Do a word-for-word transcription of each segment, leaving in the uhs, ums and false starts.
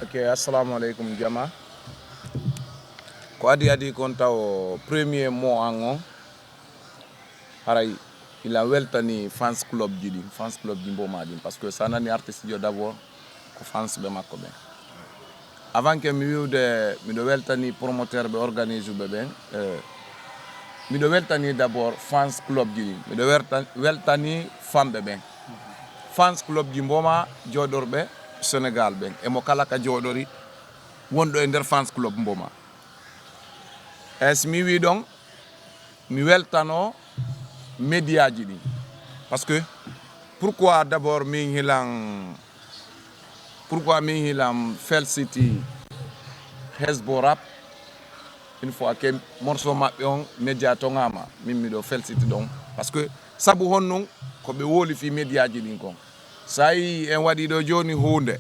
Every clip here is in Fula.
Ok, assalamu aleykum jama. Ko adi adi kon taw premier mot an on, haray ila weltani fans club ji ɗin, fans club ji mboma ɗin, parce que sa nani artiste jo d'abord ko fans ɓe makko ɓen. Avant que mi wiwde, miɗo weltani promoteur ɓe organise ɓe ɓen, eh, miɗo weltani d'abord fans club ji ɗin, miɗo werta- weltani famɓe ɓen, fans club ji mboma joɗorɓe Sénégal ɓen, e mo kala ka joɗori wonɗo e nder fans club mboma. E si mi wi ɗon, mi weltano média ji ɗin. Parce que pourquoi d'abord min hilan, pourquoi min hilan felsiti Hesbo Rap? Une fois que morceau maɓɓe on média toŋama, min miɗo felsiti ɗon. Parce que sabu honnon ko ɓe woli fi média ji ɗin kon. Sa yi en waɗi ɗo joni hunde,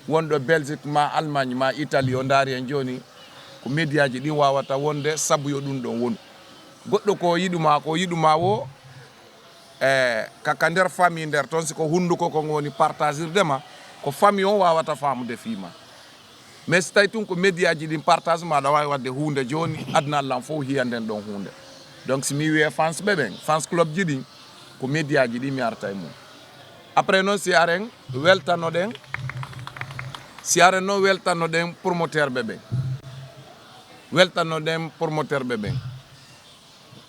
wonɗo Belgique ma Allemagne ma Italie o ndaari en joni, ko média ji ɗin wawata wonde sabu yo ɗum ɗon wonu. Goɗɗo ko yiɗuma, ko yiɗuma wo, e kaka nder famille nder ton, si ko hunduko kon woni partageirde ma, ko famille on wawata famude fima. Mais si tawi tun ko média ji ɗin partage ma, aɗa wawi wadde hunde joni, aduna Allah on fof hiya nden ɗon hunde. Donc si mi wiye fans ɓe ɓen, fans club ji ɗin, ko média ji ɗin mi arta e mum. Après non si aren weltanoɗen, si aren non weltanoɗen promoteur ɓe ɓen, weltanoɗen promoteur ɓe ɓen,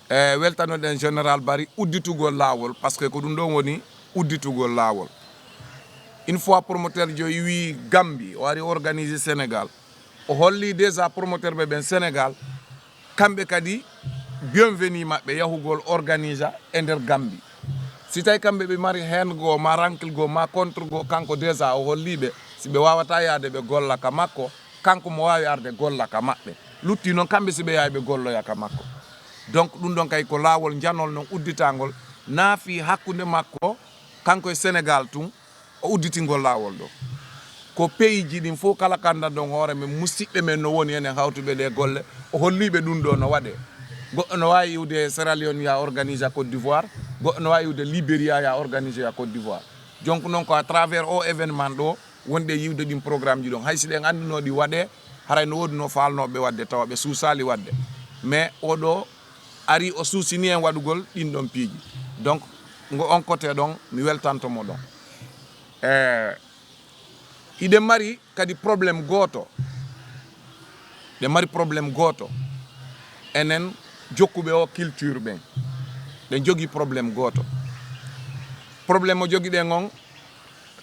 e weltanoɗen général Bari udditugol lawol, parce que ko ɗum ɗon woni udditugol lawol. Une fois promoteur joyi wi Gambi o ari organiser Sénégal, o holli déjà promoteur ɓe ɓen Sénégal, kamɓe kadi bienvenue maɓɓe yahugol organisa e nder Gambi. Si tawi kamɓe ɓe mari hen goo ma rankil goo ma contre goo, kanko déjà o holli ɓe si ɓe wawata yaade ɓe golla ka makko, kanko mo wawi arde golla ka maɓɓe. Lutti non kamɓe si ɓe yawi ɓe golloya ka makko. Donc ɗum ɗon kay ko lawol njanol non udditangol naafi hakkunde makko kanko e Sénégal tun, o udditingol lawol ɗo. Ko pays ji ɗin fof kala kandan ɗon hoore men musiɓɓe men no woni enen hawtuɓe ɗe golle, o holliɓe ɗum ɗo no waɗe. Goɗɗo no wawi iwde Sierra Leone ya organise à Côte d'Ivoire, goɗɗo no wawi iwde Libéria ya organise à Côte d'Ivoire. Donc non ko à travers o événement ɗo wonde yiwde ɗin programme ji ɗon, hay si ɗen anduno ɗi waɗe, haray no woodi no falnoɓe wadde tawa ɓe suusali wadde. Mais oɗo ari o suusini en waɗugol ɗin ɗon piiji. Donc ngo on côté ɗon mi weltanto mo ɗon. E hiɗen mari kadi problème gooto, ɗen mari problème gooto enen jokkuɓe o culture ɓen. Ɗen jogii problème gooto. Problème o jogiɗen on,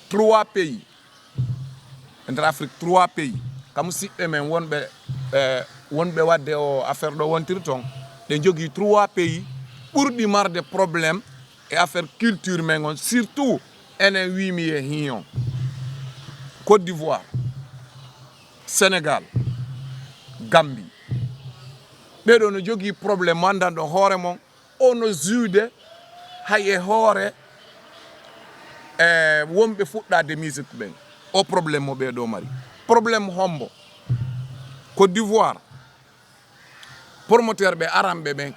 trois pays e nder Afrique, trois pays, ka musiɓɓe men wonɓe e wonɓe wadde o affaire ɗo wontiri ton, ɗen jogii trois pays ɓurɗi marde problème e affaire culture men on, surtout enen wimi e hiyon: Côte d'Ivoire, Sénégal, Gambie. Ɓeɗo no jogii problème mo andan ɗon hoore mon, ono juude hay e hoore e wonɓe fuɗɗade musique ɓen. O problème mo ɓeɗo mari, problème hombo? Côte d'Ivoire, promoteur ɓe aranɓe ɓen,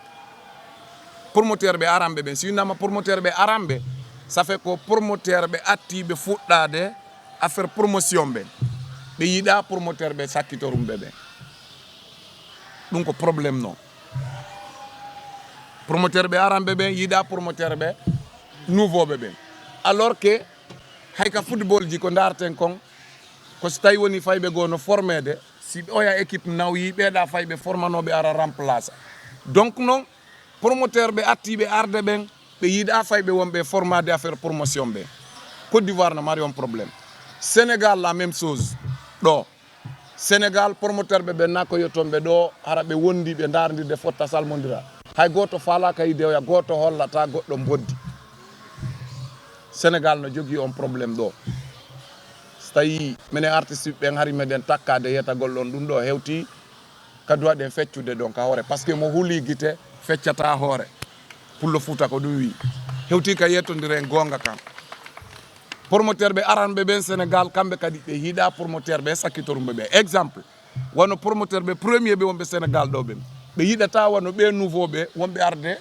promoteur ɓe aranɓe ɓen, si winnama promoteur ɓe aranɓe, ça fait ko promoteur ɓe attiɓe fuɗɗade affaire promotion ɓen. Ɓe yiɗa promoteur ɓe sakkitorum ɓe ɓen. Ɗum ko problème non. Promoteur ɓe aranɓe ɓen yiɗa promoteur ɓe nouveau ɓe ɓen. Alors que hay ka football ji ko darten kon, ko si tawi woni fayɓe goo no formede, si oya équipe nawyi ɓeɗa fayɓe formanoɓe ara remplace. Donc non, promoteur ɓe attiɓe arde ɓen, ɓe yiɗa fayɓe wonɓe formade affaire promotion ɓe. Côte d'Ivoire no mari on problème. Sénégal la même chose. Ɗo Sénégal, promoteur ɓe ɓen na ko yotton ɓe ɗo, hara ɓe wondi ɓe dardirde fotta salmodira. Hay goto falaka yideoya, goto hollata goɗɗo mboddi. Sénégal no jogii on problème ɗo. So tawi minen artiste ɓen hari meɗen takkade yetagol ɗon, ɗum ɗo hewti ka duwaɗen feccude ɗon ka hoore, parce que mo huli gite feccata hoore. Pullo Fuuta ko ɗum wi. Hewti ka yettodiren gonga kan. Promoteur ɓe aranɓe ɓen Sénégal, kamɓe kadi ɓe yiɗa promoteur ɓe sakkitorumɓe ɓe. Exemple, wano promoteur ɓe premier ɓe wonɓe Sénégal ɗo ɓen, ɓe yiɗata wano ɓe nouveau ɓe wonɓe arde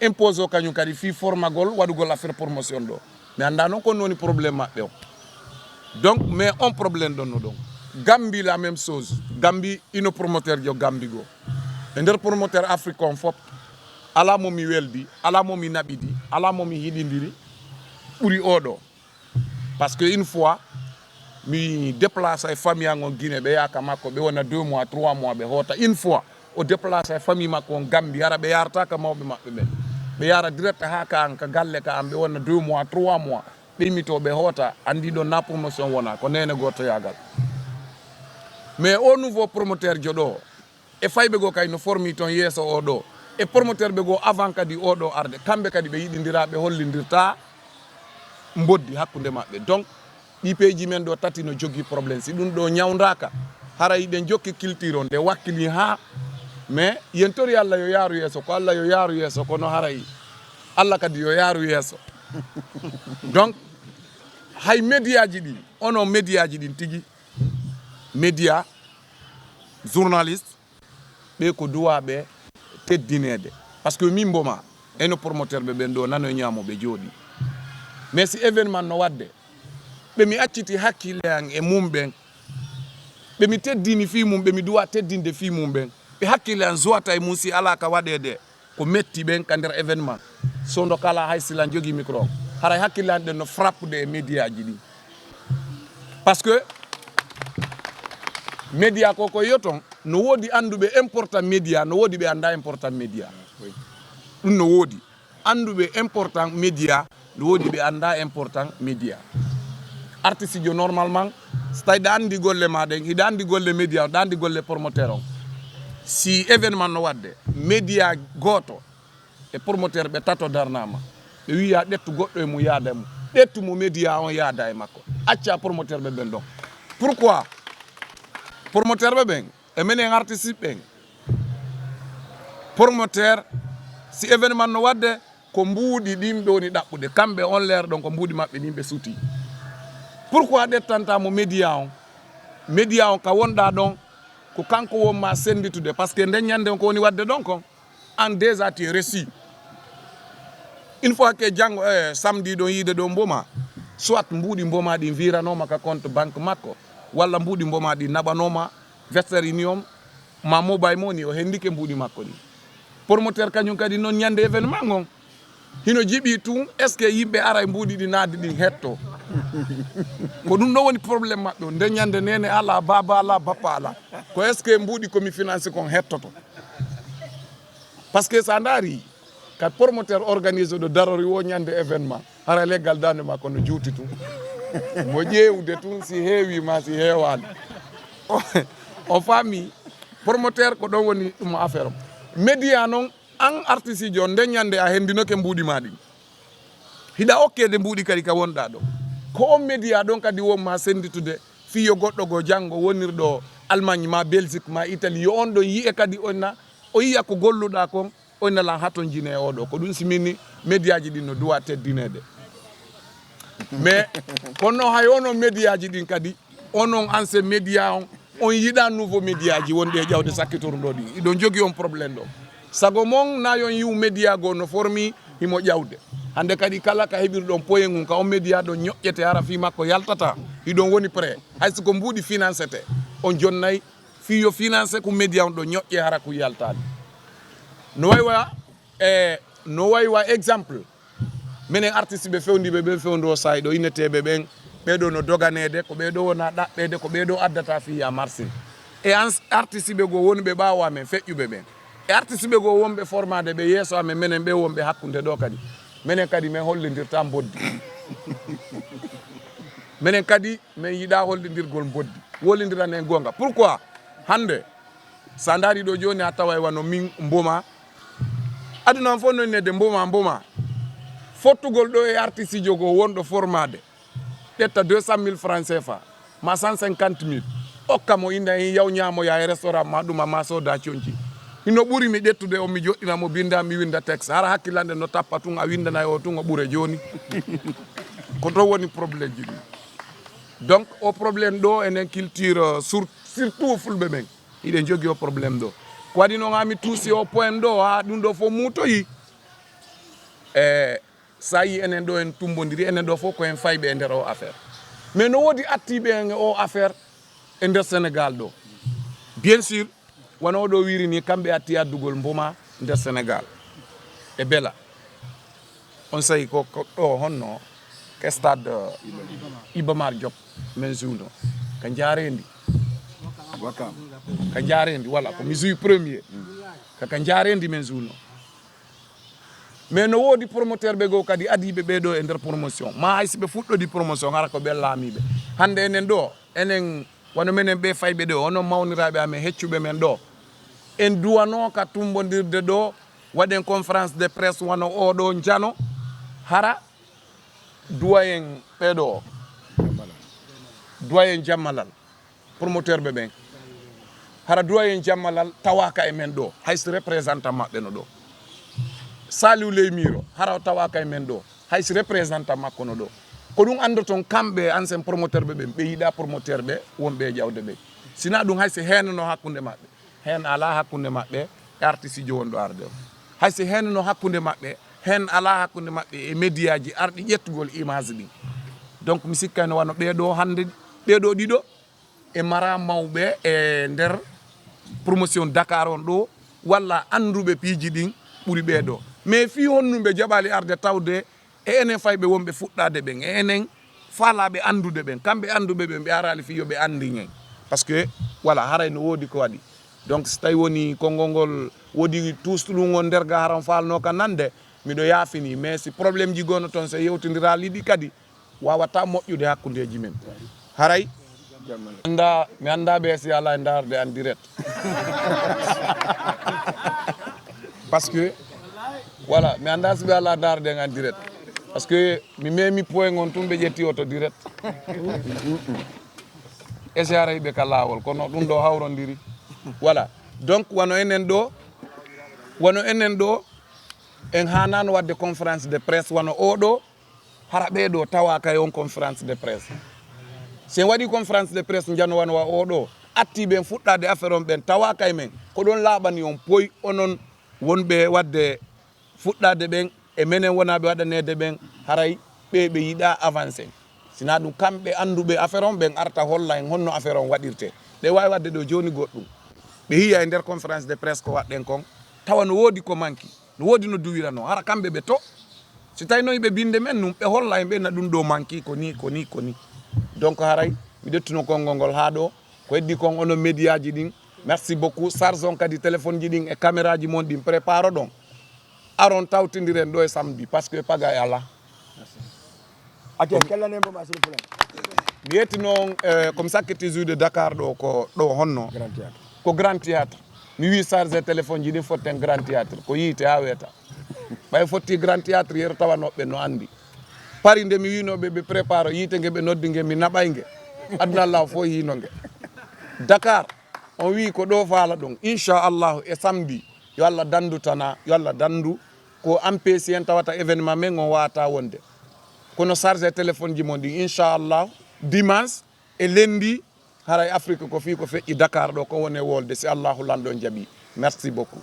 impose o kañum kadi fi formagol waɗugol affaire promotion ɗo. Mi annda noon kon woni problème maɓɓe o. Donc mais on problème ɗon no ɗon. Gambi la même chose. Gambi, ino promoteur jo Gambi go. E nder promoteur Afrique on fop, ala mo mi weldi, ala mo mi naɓidi, ala mo mi hiɗindiri ɓuri oɗo. Parce que une fois, mi déplace e famille an on Guinée, ɓe yaaka makko, ɓe wona deux mois, trois mois, ɓe hoota. Une fois, o déplace e famille makko on Gambi, hara ɓe yarata ka mawɓe maɓɓe ɓen. Ɓe yara direct ha ka an, ka galle ka an, ɓe wona deux mois, trois mois. Ɓe immito, ɓe hoota, andi ɗon na promotion wona, ko nene gotoyagal. Mais au nouveau promoteur jo ɗo, e fayɓe goo kay no formi toon yeeso oo ɗoo, e promoteur ɓe goo avant kadi oo ɗoo arde, kamɓe kadi ɓe yiɗindira, ɓe hollindirta mboddi hakkunde maɓɓe. Donc, ɗii peeji men ɗoo tati no jogii problème. Si ɗum ɗoo ñawndaaka, haray hiɗen jokki culture on, nde wakkilii haa, mais yen tori Allah yo yaaru yeeso, ko Allah yo yaaru yeeso, kono haray Allah kadi yo yaaru yeeso. Donc, hay médiaji ɗi, onon médiaji ɗin tigi, média, journaliste, ɓe ko duwaaɓe teddineede. Parce que min mboma, eno promoteur ɓe ɓen ɗo nano e ñaamo ɓe jooɗi. Mais si événement no waɗde, ɓe mi acciti hakkille an e mum ɓen, ɓe mi teddini fii mum, ɓe mi duwa teddinde fii mum ɓen, ɓe hakkille an zuwata e mum si alaa ka waɗeede. Ko metti ɓen ka nder événement. Sondo kala hay sila jogi micro. Haray hakkille an ɗen no frappude e médiaji ɗin. Parce que média ko ko yoton, no woodi annduɓe important média, no woodi ɓe annda important média. Ɗum no woodi. Annduɓe important média, no woodi ɓe annda important média. Artiste jo normalement, so tawi ɗa anndi golle ma ɗen, hiɗa anndi golle média, ɗa anndi golle promoteur on. Si événement no waɗde, média gooto e promoteur ɓe tato darnama. Ɓe wiya ƴettu goɗɗo e mum yaada e mum. Ƴettu mo média on yaada e makko. Acca promoteur ɓe ɓen ɗon. Pourquoi? Promoteur ɓe ɓen, e menen artiste ɓen. Promoteur, si événement no waɗde, ko mbuuɗi ɗin ɓe woni ɗaɓɓude. Kamɓe on leer ɗon ko mbuuɗi maɓɓe ɗin ɓe suti. Pourquoi ƴettanta mo média on? Média on ka wonɗa ɗon, ko kanko won ma senditude. Parce que nden ñande on ko woni waɗde ɗon kon, an déjà tu es reçu. Une fois que janngo, eh, samedi ɗon yiide ɗon mboma, soit mbuuɗi mboma ɗin viranoma ka compte banque makko, walla mbuuɗi mboma ɗin naɓanoma Western Union, ma Mobile Money, o hendike mbuuɗi makko ɗin. Promoteur kañum kadi noon ñande événement ngon, hino jiɓi tun, est-ce que yimɓe ara e mbuuɗi ɗi naadi ɗin hetto? Ko ɗum ɗo woni problème maɓɓe on. Nde ñande nene ala, baaba ala, bappa ala. Ko est-ce que mbuuɗi ko mi finance kon hettoto? Parce que sa ndaari, ka promoteur organise ɗo darori wo ñande événement, hara leggal dande makko no juuti tun. Mo ƴeewude tun si heewi ma si heewaali. O, o faami, promoteur ko ɗon woni ɗum affaire o. Média noon, an artiste jo, nde ñande a hendinoke mbuuɗi ma ɗin. Hiɗa okkede mbuuɗi kadi ka wonɗa ɗo. Ko on média ɗon kadi won ma senditude fii yo goɗɗo goo janngo wonirɗo Allemagne ma Belgique ma Italie, yo on ɗon yi'e kadi onna, o yi'a ko golluɗa kon, onna lan hatonjine e oɗo. Ko ɗum si min médiaji ɗin no duwa teddineede. Mais kono hay onon médiaji ɗin kadi, onon ancien média on, on yiɗa nouveau médiaji wonɗi e ƴawde sakkitorɗo ɗin. Iɗon jogi on problème ɗo. Sago mon na yon yi'u média goo no formi himo ƴawde. Hande kadi kala ka heɓirɗon poye ngun ka on média ɗon ñoƴƴete hara fii makko yaltata. Hiɗon woni prêt. Hay si ko mbuuɗi financete. On jonnay fii yo finance ko média on ɗon ñoƴƴe hara ko yaltaani. No way wa, e, no way wa exemple. Menen artiste ɓe fewndiiɓe ɓen fewndo saa'i ɗo inneteeɓe ɓen, ɓee ɗoo no doganeede, ko ɓee ɗoo wona ɗaɓɓeede, ko ɓee ɗoo addata fii ya marché. E ans-, artiste ɓe goo wonɓe ɓaawo amen, feƴƴuɓe ɓen. E artiste ɓe goo wonɓe formaade ɓe yeeso amen, menen ɓe wonɓe hakkunde ɗoo kadi. Menen kadi men hollindirta mboddi. Menen kadi men yiɗa hollindirgol mboddi. Wollindiranen goonga. Pourquoi? Hande, sa ndaari ɗoo jooni a taway wano min mboma. Aduna on fof no inneede mboma, mboma. Fottugol ɗoo e artiste jo goo wonɗo formaade. Ƴetta deux cent mille francs C F A, ma cent cinquante mille. Okka mo inna en yaw ñaamoya e restaurant ma ɗum, ma sooda conci. Hino ɓuri mi ƴettude on mi joɗɗina mo binda, mi winda texte. Hara hakkilande no tappa tun, a windanay o tun o ɓure jooni. Ko to woni problème ji ɗin. Donc, o problème ɗo enen culture, euh, sur-, surtout fulɓe ɓen. Hiɗen jogi o problème ɗo. Ko waɗi noon haa mi tuusi o point ɗo, haa ɗum ɗo fof muutoyi. E, sa yi enen ɗo en tumbondiri, enen ɗo fof ko en fayɓe e nder o affaire. Mais no woodi attiiɓe en e o affaire, E nder Sénégal ɗo, bien sûr, wano oɗo wiri ni, kamɓe atti addugol mboma nder Sénégal. E bela. On sayi ko, ko ɗo honno, ke stade, euh, Iba Mar Diop, men jouno. Ka Njaarendi. Wakam. Ka Njaarendi, voilà, ko mi joué premier. Ka, ka Njaarendi men jouno. Mais no woodi promoteur ɓe goo kadi adiiɓe ɓee ɗo e nder promotion. Ma hay si ɓe fuɗɗodi promotion, hara ko ɓe laamiiɓe. Hannde enen ɗo, enen wano menen ɓe fayɓe ɗo, onon mawniraaɓe amen, heccuɓe men ɗo. En duwanoo ka tummbondirde ɗo, waɗen conférence de presse wano oo ɗo njano, hara duwayen ɓee ɗo. Duwayen Jammalal. Promoteur ɓe ɓen. Hara duwayen Jammalal tawaaka e men ɗo, hay si représentant maɓɓe no ɗo. Saliou Ley Miro, hara o tawaaka e men ɗo, hay si représentant makko no ɗo. Ko ɗum anndoton kamɓe ancien promoteur ɓe ɓen, ɓe yiɗa promoteur ɓe wonɓe e ƴawde ɓe. Sina ɗum hay si heenano hakkunde maɓɓe, heen alaa hakkunde maɓɓe e artiste jo wonɗo arde o. Hay si heenano hakkunde maɓɓe, heen alaa hakkunde maɓɓe e médiaji arɗi ƴettugol image ɗin. Donc mi sikkay no wano ɓee ɗo hannde, ɓee ɗo ɗiɗo, e mara mawɓe e nder promotion Dakar on ɗo, walla annduɓe piiji ɗin ɓuri ɓee ɗo. Mais fii honɗum ɓe jaɓaali arde tawde e enen fayɓe wonɓe fuɗɗaade ɓen, e enen faalaaɓe anndude ɓen, kamɓe annduɓe ɓen, ɓe araali fii yo ɓe anndin en. Parce que, voilà, haray no woodi ko waɗi. Donc, si tawi woni konngol ngol woodi tuusɗo ɗum on nder ga haran faalnoo ka nande, miɗo yaafini. Mais si problème ji gono toon, so yewtindiraali ɗi kadi, waawata moƴƴude hakkundeeji men. Haray, mi annda, mi annda ɓe si alaa e ndaarde en direct. Parce que, voilà, mi annda si ɓe alaa ndaarde en direct. Parce que mi memi point on tun ɓe ƴetti oto direct. E si haray ɓe ka laawol, kono ɗum ɗo hawrondiri. Voilà. Donc, wano enen ɗo, wano enen ɗo, en haanaano waɗde conférence de presse wano oo ɗo, hara ɓee ɗo tawaaka e on conférence de presse. Si en waɗi conférence de presse njano wano wa oo ɗo, atti ɓen fuɗɗaade affaire on ɓen tawaaka e men, ko ɗon laaɓani on poy onon wonɓe waɗde fuɗɗaade ɓen e menen wonaaɓe waɗaneede ɓen, haray ɓe ɓe yiɗa avancé. Sina ɗum kamɓe annduɓe affaire on ɓen arta holla en honno affaire on waɗirte. Ɓe waawi waɗde ɗo jooni goɗɗum. Ɓe yiya e nder conférence de presse ko waɗɗen kon, tawa no woodi ko manki. No woodi no duwiranoo, hara kamɓe ɓe to. Si tawi noon ɓe binnde men nun, ɓe holla en ɓe na ɗum ɗo manki, ko ni, ko ni, ko ni. Donc haray, mi ƴettino konngol ngol haa ɗo, ko heddi kon onon médiaji ɗin. Merci beaucoup. Charge on kadi téléphone ji ɗin e caméra ji mon ɗin prépare ɗon. Aron tawtindiren ɗo e samedi, parce que pagay alaa. Ake, kella nen bo ma, s'il vous plaît. Mi yetti noon, eh, comme ça que tu joues de Dakar ɗo, ko ɗo honno? Grand Théâtre. Ko Grand Théâtre. Mi wi chargé téléphone ji ɗin fotten Grand Théâtre. Ko yiite haa weeta. Ɓay fotti Grand Théâtre yero tawa noɓɓe no andi. Paris nde mi wino ɓe, ɓe prépare yiite nge ɓe noddi nge mi naɓay nge. Aduna Allah fof hino nge. Dakar, on wi ko ɗo faala ɗon. Inchallahu e samedi, yo Allah dandu tana, yo Allah dandu. Ko empêche en tawata événement men on wawata wonde. Kono chargé téléphone ji mon ɗin, inchallah, dimanche e lundi, haray Afrique ko fii ko feƴƴi Dakar ɗo, ko wone wolde, si Allahu lanɗo jaɓi. Merci beaucoup.